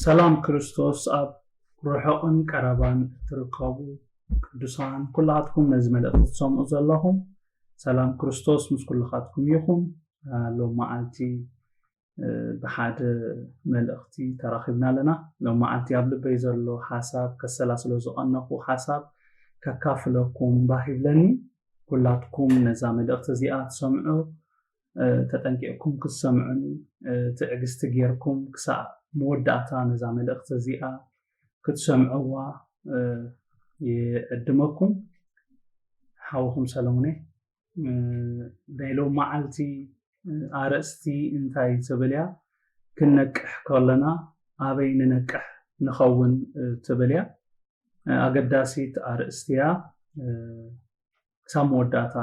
ሰላም ክርስቶስ ኣብ ርሑቕን ቀረባን እትርከቡ ቅዱሳን ኩላትኩም ነዚ መልእኽቲ ትሰምዑ ዘለኹም ሰላም ክርስቶስ ምስ ኩልኻትኩም ይኹን። ሎም መዓልቲ ብሓደ መልእኽቲ ተራኺብና ኣለና። ሎም መዓልቲ ኣብ ልበይ ዘሎ ሓሳብ ከሰላስሎ ዝቐነኹ ሓሳብ ከካፍለኩም ባህ ይብለኒ። ኩላትኩም ነዛ መልእኽቲ እዚኣ ትሰምዑ ተጠንቂቕኩም ክትሰምዑኒ ትዕግስቲ ጌርኩም ክሳዕ መወዳእታ ነዛ መልእኽቲ እዚኣ ክትሰምዕዋ ይዕድመኩም። ሓውኹም ሰለሙነ። ናይ ሎም መዓልቲ ኣርእስቲ እንታይ ትብል እያ? ክንነቅሕ ከለና ኣበይ ንነቅሕ ንኸውን ትብል እያ። ኣገዳሲት ኣርእስቲ እያ። ክሳብ መወዳእታ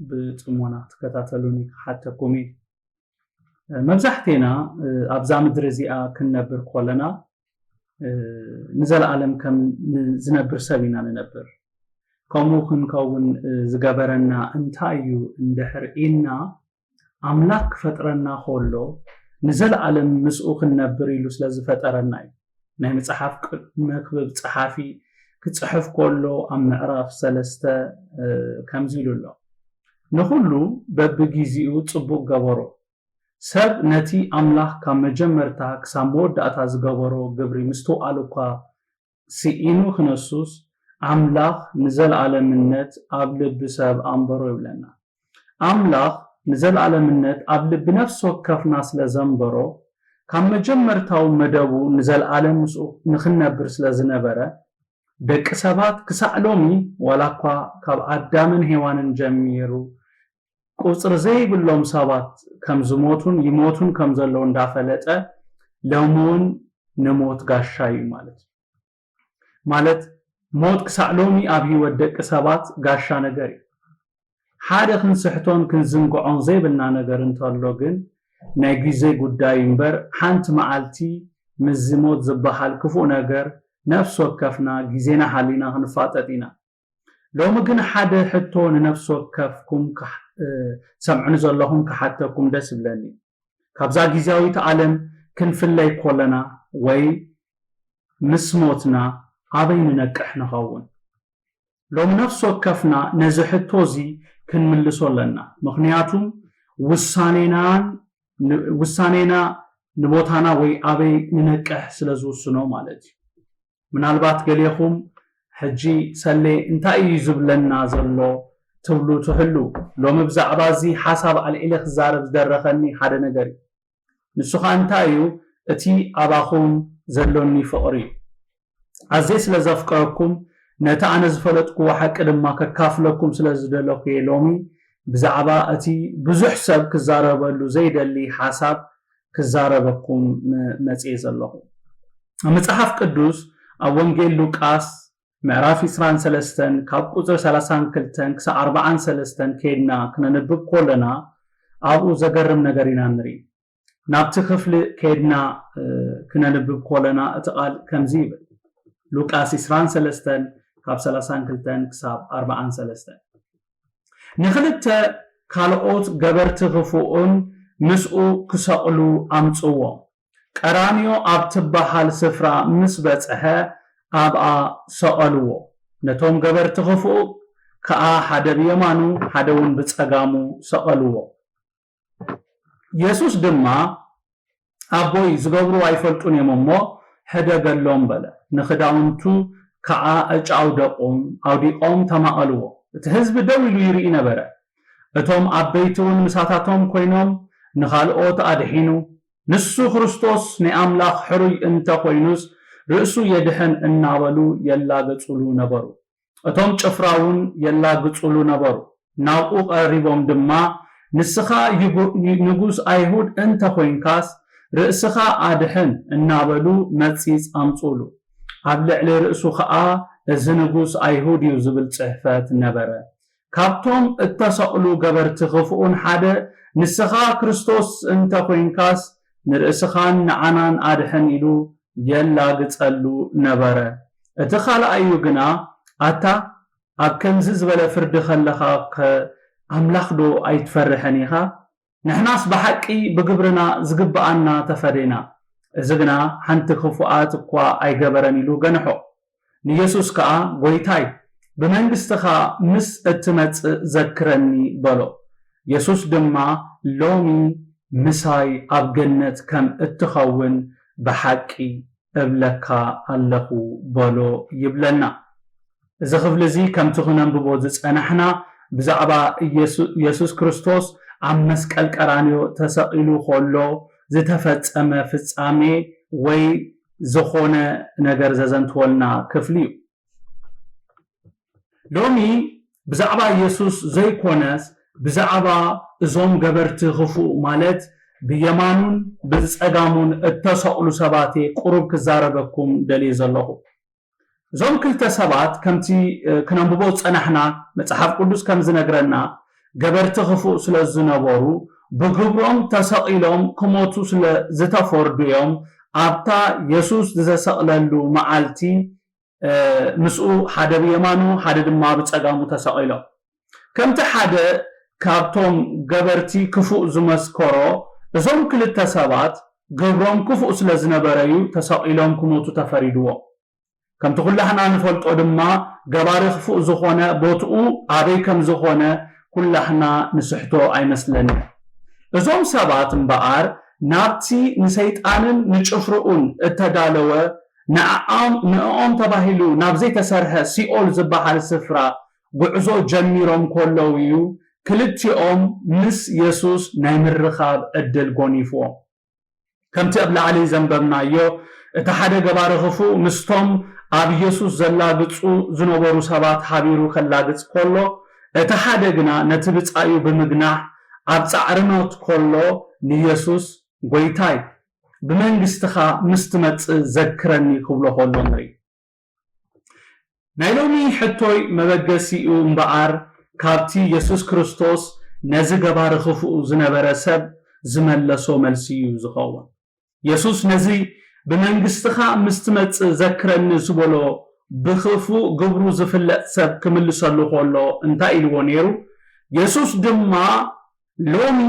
ብጽሞና ክትከታተሉኒ ክሓተኩም እዩ። መብዛሕቴና ኣብዛ ምድሪ እዚኣ ክንነብር ከለና ንዘለኣለም ከም ዝነብር ሰብ ኢና ንነብር። ከምኡ ክንከውን ዝገበረና እንታይ እዩ እንድሕር ኢልና ኣምላኽ ክፈጥረና ከሎ ንዘለኣለም ምስኡ ክንነብር ኢሉ ስለ ዝፈጠረና እዩ። ናይ መጽሓፍ መክብብ ጸሓፊ ክጽሕፍ ከሎ ኣብ ምዕራፍ ሰለስተ ከምዚ ኢሉ ኣሎ። ንኹሉ በብጊዜኡ ጽቡቕ ገበሮ። ሰብ ነቲ ኣምላኽ ካብ መጀመርታ ክሳብ መወዳእታ ዝገበሮ ግብሪ ምስትውዓል እኳ ስኢኑ ክነሱስ ኣምላኽ ንዘለኣለምነት ኣብ ልቢ ሰብ ኣንበሮ ይብለና። ኣምላኽ ንዘለኣለምነት ኣብ ልቢ ነፍሲ ወከፍና ስለ ዘንበሮ ካብ መጀመርታዊ መደቡ ንዘለኣለም ምስኡ ንኽንነብር ስለ ዝነበረ ደቂ ሰባት ክሳዕ ሎሚ ዋላ እኳ ካብ ኣዳምን ሄዋንን ጀሚሩ ቁፅሪ ዘይብሎም ሰባት ከም ዝሞቱን ይሞቱን ከም ዘለዉ እንዳፈለጠ ሎሚ እውን ንሞት ጋሻ እዩ ማለት እዩ። ማለት ሞት ክሳዕ ሎሚ ኣብ ህይወት ደቂ ሰባት ጋሻ ነገር እዩ። ሓደ ክንስሕቶን ክንዝንግዖን ዘይብልና ነገር እንተሎ ግን ናይ ግዜ ጉዳይ እምበር ሓንቲ መዓልቲ ምስዚ ሞት ዝበሃል ክፉእ ነገር ነፍሲ ወከፍና ግዜና ሓሊና ክንፋጠጥ ኢና። ሎሚ ግን ሓደ ሕቶ ንነፍሲ ወከፍኩም ትሰምዑኒ ዘለኹም ክሓተኩም ደስ ይብለኒ። ካብዛ ግዜያዊት ዓለም ክንፍለይ ኮለና ወይ ምስ ሞትና ኣበይ ንነቅሕ ንኸውን? ሎም ነፍሲ ወከፍና ነዚ ሕቶ እዚ ክንምልሶ ኣለና። ምኽንያቱም ውሳኔናን ውሳኔና ንቦታና ወይ ኣበይ ንነቅሕ ስለ ዝውስኖ ማለት እዩ። ምናልባት ገሌኹም ሕጂ ሰሌ እንታይ እዩ ዝብለና ዘሎ ትብሉ ትህሉ። ሎሚ ብዛዕባ እዚ ሓሳብ ኣልዒለ ክዛረብ ዝደረኸኒ ሓደ ነገር እዩ። ንሱ ኸኣ እንታይ እዩ? እቲ ኣባኹም ዘሎኒ ፍቕሪ እዩ። ኣዝየ ስለ ዘፍቅረኩም ነቲ ኣነ ዝፈለጥክዎ ሓቂ ድማ ከካፍለኩም ስለ ዝደለኹ እየ ሎሚ ብዛዕባ እቲ ብዙሕ ሰብ ክዛረበሉ ዘይደሊ ሓሳብ ክዛረበኩም መጽየ ዘለኹ። ኣብ መጽሓፍ ቅዱስ ኣብ ወንጌል ሉቃስ ምዕራፍ ዕስራን ሰለስተን ካብ ቁፅሪ ሰላሳን ክልተን ክሳብ ኣርባዓን ሰለስተን ከይድና ክነንብብ ኮለና ኣብኡ ዘገርም ነገር ኢና ንርኢ። ናብቲ ክፍሊ ከይድና ክነንብብ ኮለና እቲ ቃል ከምዚ ይብል። ሉቃስ ዕስራን ሰለስተን ካብ ሰላሳን ክልተን ክሳብ ኣርባዓን ሰለስተን ንክልተ ካልኦት ገበርቲ ክፉኡን ምስኡ ክሰቕሉ ኣምጽዎም። ቀራንዮ ኣብ ትበሃል ስፍራ ምስ በጽሐ ኣብኣ ሰቐልዎ። ነቶም ገበርቲ ክፉኡ ከኣ ሓደ ብየማኑ ሓደ እውን ብጸጋሙ ሰቐልዎ። የሱስ ድማ ኣቦይ ዝገብርዎ ኣይፈልጡን እዮም እሞ ሕደገሎም በለ። ንኽዳውንቱ ከኣ ዕጫ ኣውደቑም ኣውዲቖም ተማቐልዎ። እቲ ህዝቢ ደው ኢሉ ይርኢ ነበረ። እቶም ዓበይቲ እውን ምሳታቶም ኮይኖም ንኻልኦት ኣድሒኑ፣ ንሱ ክርስቶስ ናይ ኣምላኽ ሕሩይ እንተ ኾይኑስ ርእሱ የድሕን እናበሉ የላግጹሉ ነበሩ። እቶም ጭፍራ እውን የላግጹሉ ነበሩ። ናብኡ ቀሪቦም ድማ ንስኻ ንጉስ ኣይሁድ እንተ ኾይንካስ ርእስኻ ኣድሕን እናበሉ መጺጽ ኣምጹሉ። ኣብ ልዕሊ ርእሱ ኸኣ እዚ ንጉስ ኣይሁድ እዩ ዝብል ጽሕፈት ነበረ። ካብቶም እተሰቕሉ ገበርቲ ክፍኡን ሓደ ንስኻ ክርስቶስ እንተ ኾይንካስ ንርእስኻን ንዓናን ኣድሕን ኢሉ የላግጸሉ ነበረ። እቲ ካልኣዩ ግና ኣታ ኣብ ከምዚ ዝበለ ፍርዲ ከለኻ ኣምላኽ ዶ ኣይትፈርሕን ኢኻ? ንሕናስ ብሓቂ ብግብርና ዝግብኣና ተፈዴና። እዚ ግና ሓንቲ ክፉኣት እኳ ኣይገበረን ኢሉ ገንሖ። ንየሱስ ከኣ፣ "ጐይታይ፣ ብመንግስትኻ ምስ እትመጽእ ዘክረኒ" በሎ። የሱስ ድማ፣ "ሎሚ ምሳይ ኣብ ገነት ከም እትኸውን ብሓቂ እብለካ ኣለኹ" በሎ ይብለና። እዚ ክፍሊ እዚ ከምቲ ክነንብቦ ዝጸናሕና ብዛዕባ ኢየሱ-፣ የሱስ ክርስቶስ ኣብ መስቀል ቀራንዮ ተሰቒሉ ከሎ ዝተፈጸመ ፍጻሜ ወይ ዝኾነ ነገር ዘዘንትወልና ክፍሊ እዩ። ሎሚ ብዛዕባ የሱስ ዘይኮነስ ብዛዕባ እዞም ገበርቲ ክፉእ ማለት ብየማኑን ብጸጋሙን እተሰቕሉ ሰባት እየ ቁሩብ ክዛረበኩም ደልየ ዘለኹ። እዞም ክልተ ሰባት ከምቲ፣ እ፣ ክነንብቦ ዝጸናሕና መጽሓፍ ቅዱስ ከም ዝነግረና ገበርቲ ክፉእ ስለ ዝነበሩ ብግብሮም ተሰቒሎም ክሞቱ ስለ ዝተፈርዱ እዮም ኣብታ የሱስ ዝተሰቕለሉ መዓልቲ፣ እ፣ ምስኡ ሓደ ብየማኑ ሓደ ድማ ብጸጋሙ ተሰቒሎም። ከምቲ ሓደ ካብቶም ገበርቲ ክፉእ ዝመስከሮ፣ እዞም ክልተ ሰባት ግብሮም ክፉእ ስለ ዝነበረ እዩ ተሰቒሎም ክሞቱ ተፈሪድዎም። ከምቲ ኩላህና ንፈልጦ ድማ ገባሪ ክፉእ ዝኾነ ቦትኡ ኣበይ ከም ዝኾነ ኩላህና ንስሕቶ ኣይመስለንን። እዞም ሰባት እምበኣር ናብቲ ንሰይጣንን ንጭፍርኡን እተዳለወ ንዕኦም፣ ንዕኦም ተባሂሉ ናብ ዘይተሰርሐ ሲኦል ዝበሃል ስፍራ ጉዕዞ ጀሚሮም ከለዉ እዩ ክልቲኦም ምስ የሱስ ናይ ምርኻብ ዕድል ጎኒፍዎም። ከምቲ ኣብ ላዕሊ ዘንበብናዮ፣ እቲ ሓደ ገባሪ ክፉእ ምስቶም ኣብ የሱስ ዘላግጹ ዝነበሩ ሰባት ሓቢሩ ከላግጽ ከሎ፣ እቲ ሓደ ግና ነቲ ብጻዩ ብምግናሕ ኣብ ጻዕርኖት ከሎ ንየሱስ፣ "ጐይታይ፣ ብመንግስትኻ ምስ ትመጽእ ዘክረኒ" ክብሎ ከሎ ንርኢ። ናይ ሎሚ ሕቶይ መበገሲኡ እምበኣር ካብቲ የሱስ ክርስቶስ ነዚ ገባሪ ክፉእ ዝነበረ ሰብ ዝመለሶ መልሲ እዩ ዝኸውን። የሱስ ነዚ "ብመንግስትኻ ምስ ትመጽእ ዘክረኒ" ዝበሎ ብክፉእ ግብሩ ዝፍለጥ ሰብ ክምልሰሉ ከሎ እንታይ ኢልዎ ነይሩ? የሱስ ድማ "ሎሚ፣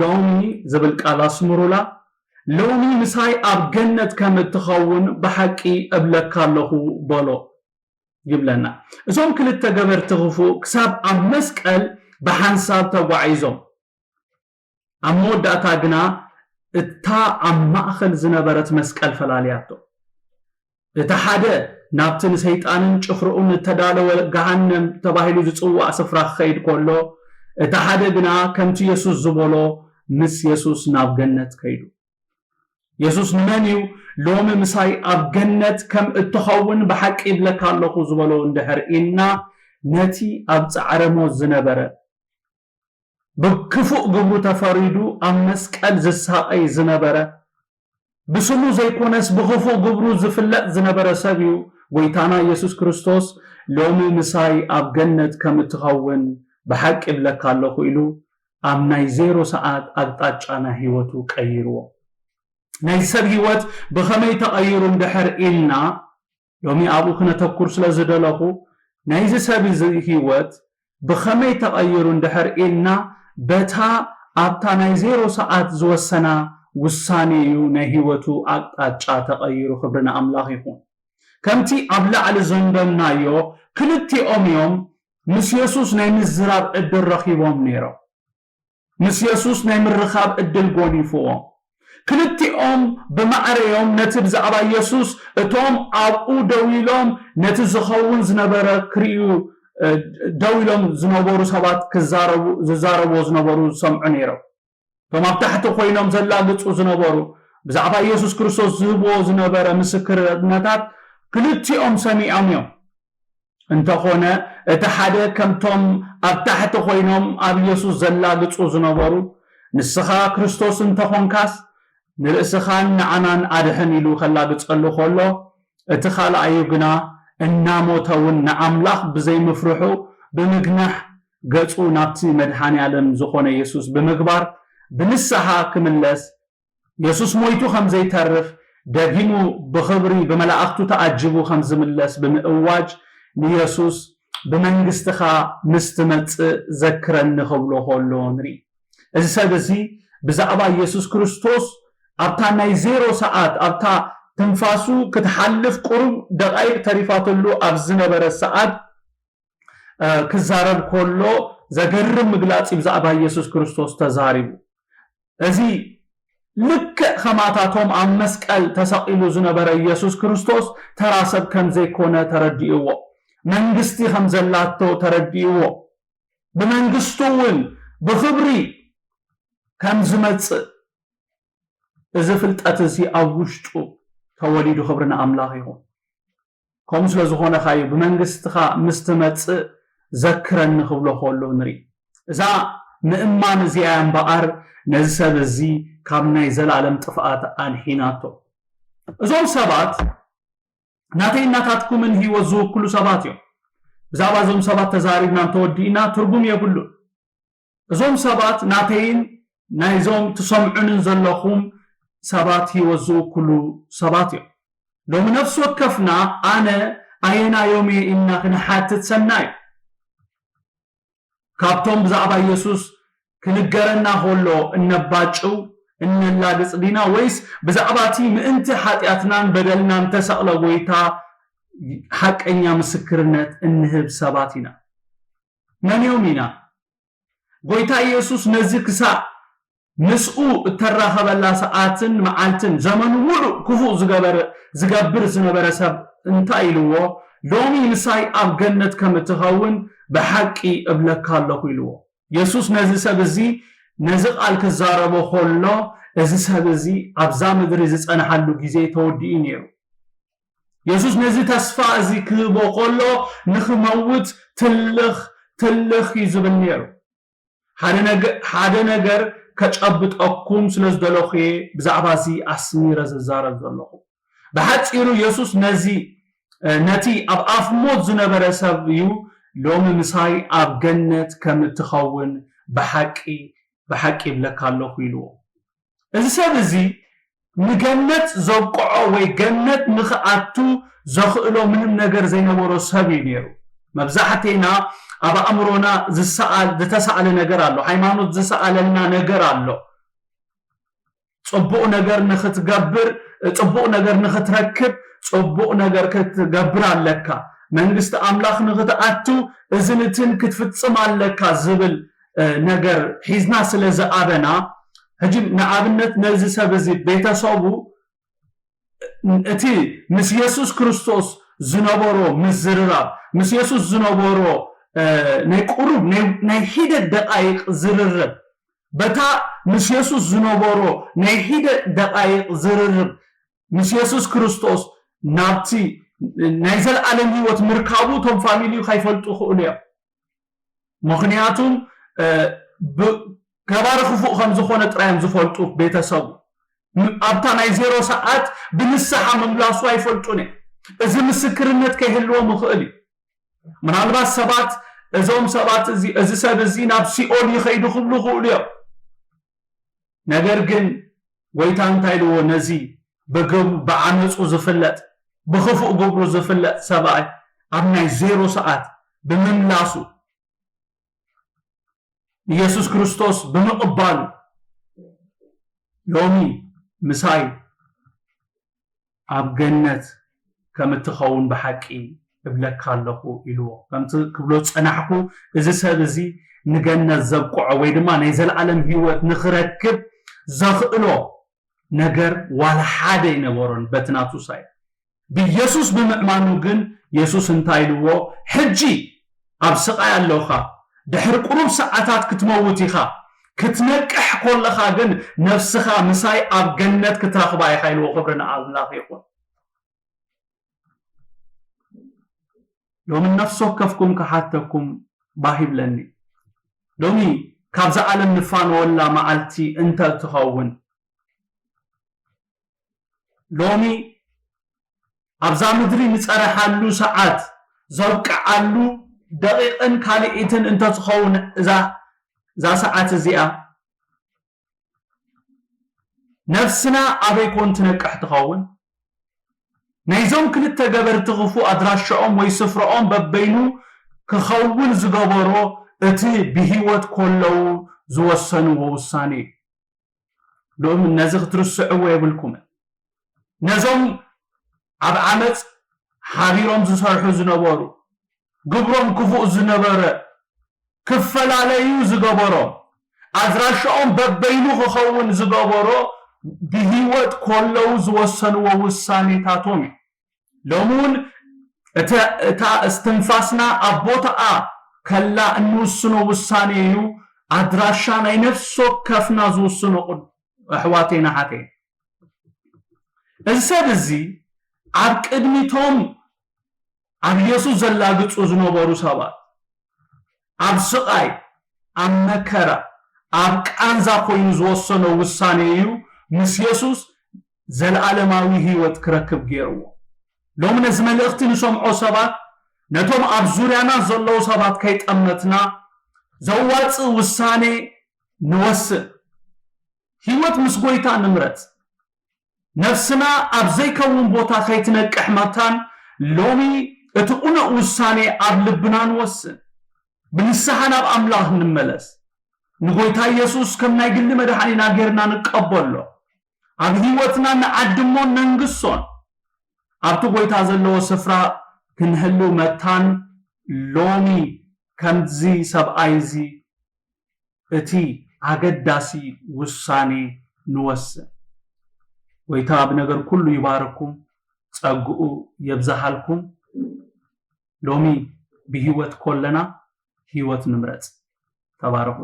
ሎሚ" ዝብል ቃል ኣስምሩላ፣ "ሎሚ ምሳይ ኣብ ገነት ከም እትኸውን ብሓቂ እብለካ ኣለኹ" በሎ ይብለና። እዞም ክልተ ገበርቲ ክፉእ ክሳብ ኣብ መስቀል ብሓንሳብ ተጓዒዞም፣ ኣብ መወዳእታ ግና እታ ኣብ ማእከል ዝነበረት መስቀል ፈላልያቶ። እቲ ሓደ ናብቲ ንሰይጣንን ጭፍርኡን እተዳለወ ገሃነም ተባሂሉ ዝጽዋዕ ስፍራ ክኸይድ ከሎ፣ እቲ ሓደ ግና ከምቲ የሱስ ዝበሎ ምስ የሱስ ናብ ገነት ከይዱ። የሱስ ንመን እዩ "ሎሚ ምሳይ ኣብ ገነት ከም እትኸውን ብሓቂ ይብለካ ኣለኹ" ዝበሎ እንድሕር ኢልና፣ ነቲ ኣብ ጻዕረ ሞት ዝነበረ፣ ብክፉእ ግብሩ ተፈሪዱ ኣብ መስቀል ዝሳቐይ ዝነበረ፣ ብስሙ ዘይኮነስ ብክፉእ ግብሩ ዝፍለጥ ዝነበረ ሰብ እዩ። ጐይታና ኢየሱስ ክርስቶስ "ሎሚ ምሳይ ኣብ ገነት ከም እትኸውን ብሓቂ እብለካ ኣለኹ" ኢሉ ኣብ ናይ ዜሮ ሰዓት ኣቅጣጫ ናይ ህይወቱ ቀይርዎ። ናይ ሰብ ህይወት ብኸመይ ተቐይሩ እንድሕር ኢልና፣ ሎሚ ኣብኡ ክነተኩር ስለ ዝደለኹ፣ ናይዚ ሰብ እዚ ህይወት ብኸመይ ተቐይሩ እንድሕር ኢልና፣ በታ ኣብታ ናይ ዜሮ ሰዓት ዝወሰና ውሳኔ እዩ ናይ ህይወቱ ኣቅጣጫ ተቐይሩ። ክብሪ ንኣምላኽ ይኹን። ከምቲ ኣብ ላዕሊ ዘንበብናዮ፣ ክልቲኦም እዮም ምስ የሱስ ናይ ምዝራብ ዕድል ረኺቦም ነይሮም። ምስ የሱስ ናይ ምርኻብ ዕድል ጎኒፍዎም። ክልቲኦም ብማዕረዮም ነቲ ብዛዕባ የሱስ እቶም ኣብኡ ደው ኢሎም ነቲ ዝኸውን ዝነበረ ክርእዩ፣ እ፣ ደው ኢሎም ዝነበሩ ሰባት ክዛረቡ፣ ዝዛረብዎ ዝነበሩ ዝሰምዑ ነይሮም። እቶም ኣብ ታሕቲ ኮይኖም ዘላግጹ ዝነበሩ፣ ብዛዕባ የሱስ ክርስቶስ ዝህብዎ ዝነበረ ምስክርነታት ክልቲኦም ሰሚዖም እዮም። እንተኾነ፣ እቲ ሓደ ከምቶም ኣብ ታሕቲ ኮይኖም ኣብ የሱስ ዘላግጹ ዝነበሩ፣ "ንስኻ ክርስቶስ እንተኾንካስ፣ ንርእስኻን ንዓናን ኣድሕን" ኢሉ ከላግጸሉ ከሎ፣ እቲ ካልኣዩ ግና እናሞተ እውን ንኣምላኽ ብዘይምፍርሑ ብምግናሕ ገጹ ናብቲ መድኃኔ ዓለም ዝኾነ የሱስ ብምግባር ብንስሓ ክምለስ፣ የሱስ ሞይቱ ከም ዘይተርፍ፣ ደጊሙ ብኽብሪ ብመላእኽቱ ተኣጅቡ ከም ዝምለስ ብምእዋጅ፣ ንየሱስ "ብመንግስትኻ ምስ ትመጽእ ዘክረኒ" ክብሎ ከሎ ንርኢ። እዚ ሰብ እዚ ብዛዕባ የሱስ ክርስቶስ ኣብታ ናይ ዜሮ ሰዓት፣ ኣብታ ትንፋሱ ክትሓልፍ ቁሩብ ደቓይቕ ተሪፋትሉ ኣብ ዝነበረ ሰዓት፣ እ፣ ክዛረብ ከሎ ዘገርም ምግላጽ እዩ ብዛዕባ ኢየሱስ ክርስቶስ ተዛሪቡ። እዚ ልክዕ ከማታቶም ኣብ መስቀል ተሰቒሉ ዝነበረ ኢየሱስ ክርስቶስ ተራ ሰብ ከም ዘይኮነ ተረዲእዎ። መንግስቲ ከም ዘላቶ ተረዲእዎ። ብመንግስቱ እውን ብኽብሪ ከም ዝመጽእ እዚ ፍልጠት እዚ ኣብ ውሽጡ ተወሊዱ። ክብሪ ንኣምላኽ ይኹን። ከምኡ ስለ ዝኾነ ኻዩ ብመንግስትኻ ምስ ትመጽእ ዘክረኒ ክብሎ ከሎ ንርኢ። እዛ ምእማን እዚኣ እምበኣር ነዚ ሰብ እዚ ካብ ናይ ዘላለም ጥፍኣት ኣድሒናቶ። እዞም ሰባት ናተይ እናታትኩምን ህይወት ዝውክሉ ሰባት እዮም። ብዛዕባ እዞም ሰባት ተዛሪብና እንተወዲእና ትርጉም የብሉን። እዞም ሰባት ናተይን ናይዞም ትሰምዑንን ዘለኹም ሰባት ህይወት ዝውክሉ ሰባት እዮም። ሎሚ ነፍሲ ወከፍና ኣነ ኣየናዮም እየ ኢልና ክንሓትት ሰናይ እዩ። ካብቶም ብዛዕባ ኢየሱስ ክንገረና ከሎ እነባጭው እነላግጽ ዲና፣ ወይስ ብዛዕባ እቲ ምእንቲ ሓጢኣትናን በደልናን ተሰቕለ ጎይታ ሓቀኛ ምስክርነት እንህብ ሰባት ኢና? መን እዮም ኢና? ጎይታ ኢየሱስ ነዚ ክሳዕ ምስኡ እተራኸበላ ሰዓትን መዓልትን ዘመኑ ሙሉእ ክፉእ ዝገበረ-፣ ዝገብር ዝነበረ ሰብ እንታይ ኢልዎ? "ሎሚ ምሳይ ኣብ ገነት ከም እትኸውን ብሓቂ እብለካ ኣለኹ" ኢልዎ። የሱስ ነዚ ሰብ እዚ ነዚ ቃል ክዛረቦ ከሎ፣ እዚ ሰብ እዚ ኣብዛ ምድሪ ዝጸንሓሉ ግዜ ተወዲኡ ነይሩ። የሱስ ነዚ ተስፋ እዚ ክህቦ ከሎ፣ ንኽመውት ትልኽ ትልኽ እዩ ዝብል ነይሩ። ሓደ ነገ-፣ ሓደ ነገር ከጨብጠኩም ስለ ዝደለኹ እየ ብዛዕባ እዚ ኣስሚረ ዝዛረብ ዘለኹ። ብሓጺሩ የሱስ ነዚ፣ እ፣ ነቲ ኣብ ኣፍ ሞት ዝነበረ ሰብ እዩ፣ "ሎሚ ምሳይ ኣብ ገነት ከም እትኸውን ብሓቂ፣ ብሓቂ እብለካ ኣለኹ" ኢልዎ። እዚ ሰብ እዚ ንገነት ዘብቅዖ ወይ ገነት ንኽኣቱ ዘኽእሎ ምንም ነገር ዘይነበሮ ሰብ እዩ ነይሩ። መብዛሕቴና ኣብ ኣእምሮና ዝሰኣል-፣ ዝተሳእለ ነገር ኣሎ። ሃይማኖት ዝሰኣለልና ነገር ኣሎ። ጽቡቕ ነገር ንኽትገብር፣ ጽቡቕ ነገር ንኽትረክብ፣ ጽቡቕ ነገር ክትገብር ኣለካ። መንግስቲ ኣምላኽ ንኽትኣቱ እዝን እትን ክትፍጽም ኣለካ ዝብል፣ እ፣ ነገር ሒዝና ስለ ዝኣበና፣ ሕጂ ንኣብነት ነዚ ሰብ እዚ ቤተሰቡ እቲ ምስ የሱስ ክርስቶስ ዝነበሮ ምዝርራብ፣ ምስ የሱስ ዝነበሮ፣ እ፣ ናይ ቁሩብ ናይ፣ ናይ ሒደት ደቃይቕ ዝርርብ፣ በታ ምስ የሱስ ዝነበሮ ናይ ሒደት ደቃይቕ ዝርርብ ምስ የሱስ ክርስቶስ ናብቲ ናይ ዘለኣለም ህይወት ምርካቡ እቶም ፋሚሊኡ ከይፈልጡ ይኽእሉ እዮም። ምኽንያቱም፣ እ፣ ብ-፣ ገባሪ ክፉእ ከም ዝኾነ ጥራይ እዮም ዝፈልጡ ቤተሰቡ። ም-፣ ኣብታ ናይ ዜሮ ሰዓት ብንስሓ ምምላሱ ኣይፈልጡን እዮም። እዚ ምስክርነት ከይህልዎም ይኽእል እዩ። ምናልባት ሰባት እዞም ሰባት እዚ፣ እዚ ሰብ እዚ ናብ ሲኦል ይኸይዱ ክብሉ ይኽእሉ እዮም። ነገር ግን ጎይታ እንታይ ኢልዎ? ነዚ ብግብ-፣ ብዓመፁ ዝፍለጥ፣ ብኽፉእ ግብሩ ዝፍለጥ ሰብኣይ ኣብ ናይ ዜሮ ሰዓት ብምምላሱ፣ ኢየሱስ ክርስቶስ ብምቕባሉ፣ "ሎሚ ምሳይ ኣብ ገነት ከም እትኸውን ብሓቂ እብለካ ኣለኹ" ኢልዎ። ከምቲ ክብሎ ዝጸናሕኩ፣ እዚ ሰብ እዚ ንገነት ዘብቅዖ ወይ ድማ ናይ ዘለኣለም ህይወት ንኽረክብ ዘኽእሎ ነገር ዋላ ሓደ ኣይነበሮን በቲ ናቱ ሳይድ። ብየሱስ ብምእማኑ ግን የሱስ እንታይ ኢልዎ? "ሕጂ ኣብ ስቓይ ኣለኻ፣ ድሕሪ ቁሩብ ሰዓታት ክትመውት ኢኻ፣ ክትነቅሕ ከለኻ ግን ነፍስኻ ምሳይ ኣብ ገነት ክትረኽባ ኢኻ" ኢልዎ። ክብሪ ንኣምላኽ ይኹን። ሎሚ ነፍሲ ወከፍኩም ክሓተኩም ባህ ይብለኒ። ሎሚ ካብዛ ዓለም ንፋነወላ መዓልቲ እንተ ትኸውን፣ ሎሚ ኣብዛ ምድሪ ንጸረሓሉ ሰዓት ዘብቅዓሉ ደቂቕን ካልኢትን እንተ ትኸውን እዛ፣ እዛ ሰዓት እዚኣ፣ ነፍስና ኣበይ ኮን ትነቅሕ ትኸውን? ናይዞም ክልተ ገበርቲ ክፉእ ኣድራሻኦም ወይ ስፍራኦም በበይኑ ክኸውን ዝገበሮ እቲ ብህይወት ከለዉ ዝወሰንዎ ውሳኔ እዩ። ሎም ነዚ ክትርስዕዎ የብልኩምን። ነዞም ኣብ ዓመፅ ሓቢሮም ዝሰርሑ ዝነበሩ፣ ግብሮም ክፉእ ዝነበረ፣ ክፈላለዩ ዝገበሮ፣ ኣድራሻኦም በበይኑ ክኸውን ዝገበሮ፣ ብህይወት ከለዉ ዝወሰንዎ ውሳኔታቶም እዩ። ሎም እውን እተ- እታ እስትንፋስና ኣብ ቦታኣ ከላ እንውስኖ ውሳኔ እዩ ኣድራሻ ናይ ነፍሲ ወከፍና ዝውስኖ። ኣሕዋተይን ኣሓተይን፣ እዚ ሰብ እዚ ኣብ ቅድሚቶም ኣብ ኢየሱስ ዘላግጹ ዝነበሩ ሰባት፣ ኣብ ስቓይ፣ ኣብ መከራ፣ ኣብ ቃንዛ ኮይኑ ዝወሰኖ ውሳኔ እዩ ምስ የሱስ ዘለኣለማዊ ህይወት ክረክብ ገይርዎ። ሎሚ ነዚ መልእኽቲ ንሰምዖ ሰባት፣ ነቶም ኣብ ዙርያና ዘለዉ ሰባት ከይጠመትና ዘዋጽእ ውሳኔ ንወስን። ህይወት ምስ ጎይታ ንምረጽ። ነፍስና ኣብ ዘይከውን ቦታ ከይትነቅሕ መታን ሎሚ እቲ ቁኑዕ ውሳኔ ኣብ ልብና ንወስን። ብንስሓ ናብ ኣምላኽ ንመለስ። ንጎይታ ኢየሱስ ከም ናይ ግሊ መድሓኒና ጌርና ንቀበሎ። ኣብ ህይወትና ንዓድሞን ነንግሶን። ኣብቲ ጎይታ ዘለዎ ስፍራ ክንህልው መታን ሎሚ ከምዚ ሰብኣይ እዚ እቲ ኣገዳሲ ውሳኔ ንወስን። ጎይታ ብነገር ኩሉ ይባርኩም፣ ጸግኡ የብዝሃልኩም። ሎሚ ብህይወት ኮለና ህይወት ንምረጽ። ተባረኹ።